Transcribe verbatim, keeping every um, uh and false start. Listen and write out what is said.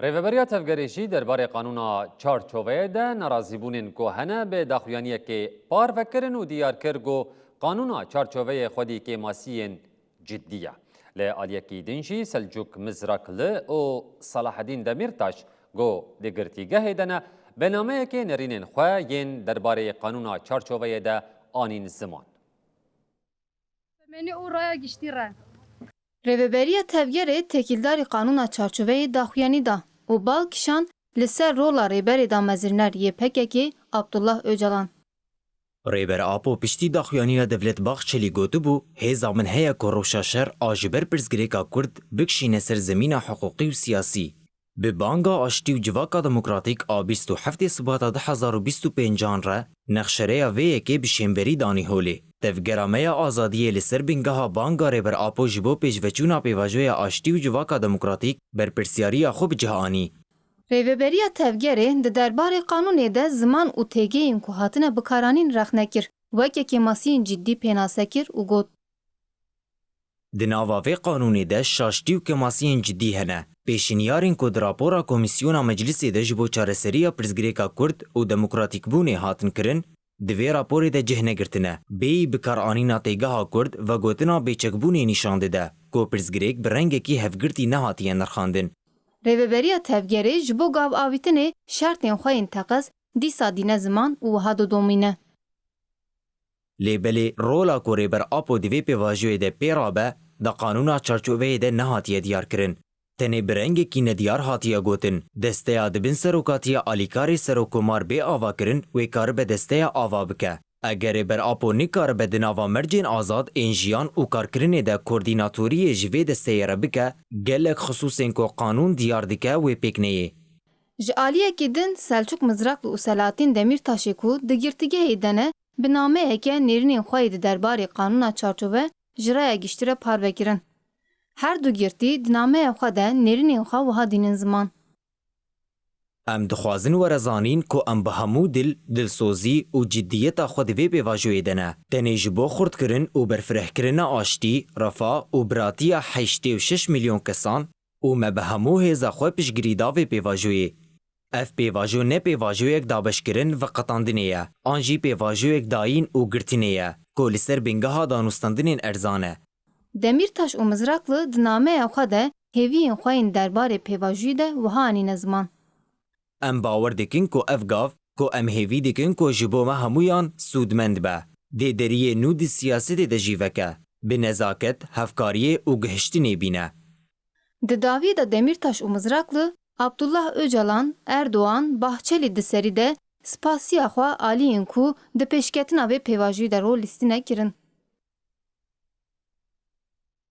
Rêveberiya Tevgerê jî derbarê qanûna çarçoveyê de nerazîbûnên ku hene bi daxuyaniyekê parve kirin û diyar kir ku qanûna çarçoveyê xwedî kêmasiyên ciddî ye. Li aliyekî din jî Selcûk Mizrakli û Selahedîn Demîrtaş ku di girtîgehê de ne, bi nameyekê nerînên xwe yên derbarê qanûna çarçoveyê de anîn ziman. Temenî û raya giştî re. Rêveberiya Tevgerê têkildarî qanûna çarçoveyê daxuyanî da û bal kişand li ser rola rêberê damezriner yê P K K'ê Abdullah Ocalan. Rêber Apo piştî daxuyaniya Devlet Bahçelî gotibû, hêza min heye ku rewşa şer a ji ber pirsgirêka Kurd bikişîne ser zemîna hiqûqî û siyasî. Bi banga aştî û civaka demokratîk a bîst û heftê Sibata du hezar û bîst û pêncan re nexşereya vê yekê bi şênberî danî holê. Tevgera me ya azadiyê li ser bingeha banga Rêber Apo ji bo pêşveçûna pêvajoya aştî û civaka demokratîk berpirsiyariya xwe bi cih anî. Rêveberiya Tevgerê di derbarê qanûnê de ziman û têgeyên ku hatine bikaranîn rexne kir, weke kêmasiyên ciddî pênase kir û got, Di nava vê qanûnê de şaştî û kêmasiyên cidî hene. Pêşinyarên ku di rapora Komîsyona Meclisê de ji bo çareseriya pirsgirêka Kurd û demokratîkbûnê hatin kirin, di vê raporê de cih negirtine. Bêyî bikaranîna têgeha Kurd vegotina bêçekbûnê nîşan dide ku pirsgirêk bi rengekî hevgirtî nehatiye nirxandin. Rêveberiya Tevgerê ji bo gav avîtinê şertên xwe yên teqez dîsa dîne ziman û wiha didomîne. Lê belê rola ku Rêber Apo di vê pêvajoyê de pê rabe, di qanûna çarçoveyê de nehatiye diyarkirin. Tenê bi rengekî nediyar hatiye gotin, desteya di bin serokatiya alîkarê Serokkomar bê avakirin wê karibe desteya ava bike. Eger Rêber Apo nikaribe di nava mercên azad ên jiyan û karkirinê de koordînatoriyê ji vê desteyê re bike, gelek xisûsên ku qanûn diyar dike wê pêk neyê. Ji aliyekî din Selçuk Mizrakli û Selahattin Demîrtaşê ku di girtîgehê de ne, bi nameyeke nêrînên xwe yê di derbarê qanûna çarçove ji raya giştî re parve kirin. Her du girtî di nameya xwe de nêrînên xwe wiha dînin ziman. Em dixwazin were zanîn ku em bi hemû dil, dilsozî û ciddiyeta xwe di vê pêvajoyê de ne. Tenê ji bo xurtkirin û berfirehkirina aştî, refa û biratiya heştê û şeş milyon kesan û me bi hemû hêza xwe piştgirî da vê pêvajoyê. Ev pêvajo ne pêvajoyek dabeşkirin veqetandinê ye, an jî pêvajoyek dayîn û girtinê ye, ku li ser bingeha danûstandinên erzan e. Demîrtaş û Mizrakli di nameya xwe de hêviyên xwe yên derbarê pêvajoyî de wiha anîne ziman. Em bawer dikin ku ev gav, ku em hêvî dikin ku ji bo me hemûyan sûdmend be, dê deriyê nû di siyasetê de jî veke, bi nezaket, hevkariyê û gihiştinê bîne. Di dawiyê de Demîrtaş û Mizrakli, Abdullah Ocalan, Erdogan, Bahçelî di serî de spasiya xwe aliyên ku di pêşketina vê pêvajoyî de rol lîstîne kirin.